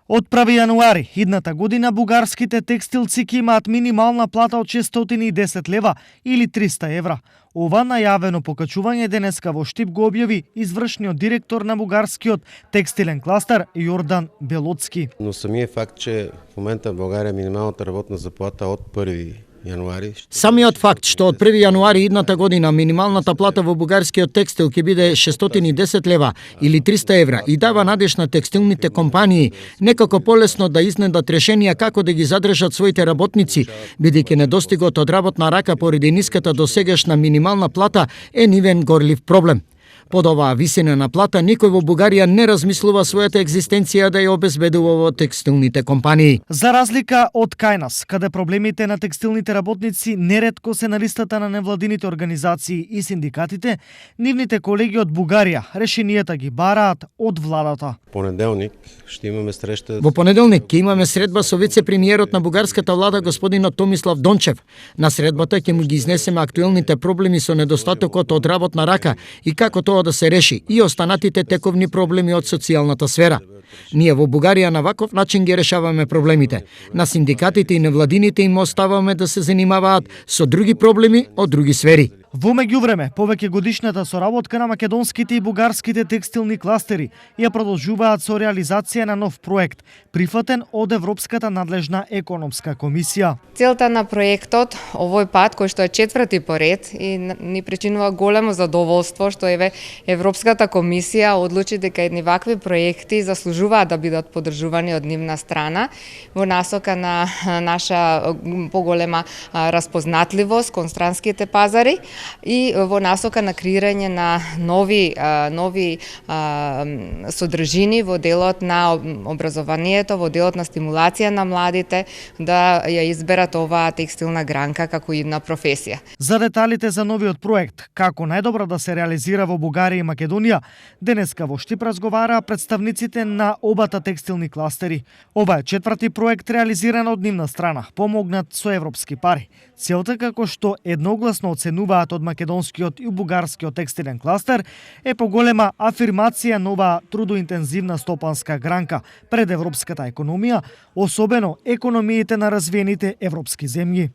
Од 1 јануари идната година бугарските текстилци ќе имаат минимална плата од 610 лева или 300 евра. Ова најавено покачување денеска во Штип го објави извршниот директор на бугарскиот текстилен кластер Јордан Белоцки. Но самиот факт, че в момента в България минималната работна заплата од 1 јануари. Самиот факт што од 1 јануари идната година минималната плата во бугарскиот текстил ќе биде 610 лева или 300 евра и дава надеж на текстилните компании некако полесно да изнедат решенија како да ги задржат своите работници, бидејќи недостигот од работна рака поради ниската досегашна минимална плата е нивен горлив проблем. Под оваа висина на плата, никој во Бугарија не размислува својата екзистенција да ја обезбедува во текстилните компании. За разлика од кај нас, каде проблемите на текстилните работници неретко се на листата на невладините организации и синдикатите, нивните колеги од Бугарија решенијата ги бараат од владата. Понеделник ще имаме среща. Во понеделник ќе имаме средба со вице-премиерот на бугарската влада господинот Томислав Дончев. На средбата ќе му ги изнесеме актуелните проблеми со недостатокот од работна рака и како тоа да се реши и останатите тековни проблеми од социјалната сфера. Ние во Бугарија на ваков начин ги решаваме проблемите. На синдикатите и невладините им оставаме да се занимаваат со други проблеми од други сфери. Во меѓувреме, повеќе годишната соработка на македонските и бугарските текстилни кластери ја продолжуваат со реализација на нов проект, прифатен од Европската надлежна економска комисија. Целта на проектот овој пат, кој што е четврти поред и ни причинува големо задоволство што Европската комисија одлучи дека едни вакви проекти заслужуваат да бидат поддржувани од нивна страна во насока на наша поголема разпознатливост кон странските пазари и во насока на креирање на нови содржини во делот на образованието, во делот на стимулација на младите да ја изберат оваа текстилна гранка како една професија. За деталите за новиот проект, како најдобро да се реализира во Бугарија и Македонија, денеска во Штип разговараа представниците на обата текстилни кластери. Ова е четврти проект реализиран од нивна страна, помогнат со европски пари. Целта, како што едногласно оценуваат од македонскиот и бугарскиот текстилен кластер, е поголема афирмација на оваа трудоинтензивна стопанска гранка пред европската економија, особено економиите на развиените европски земји.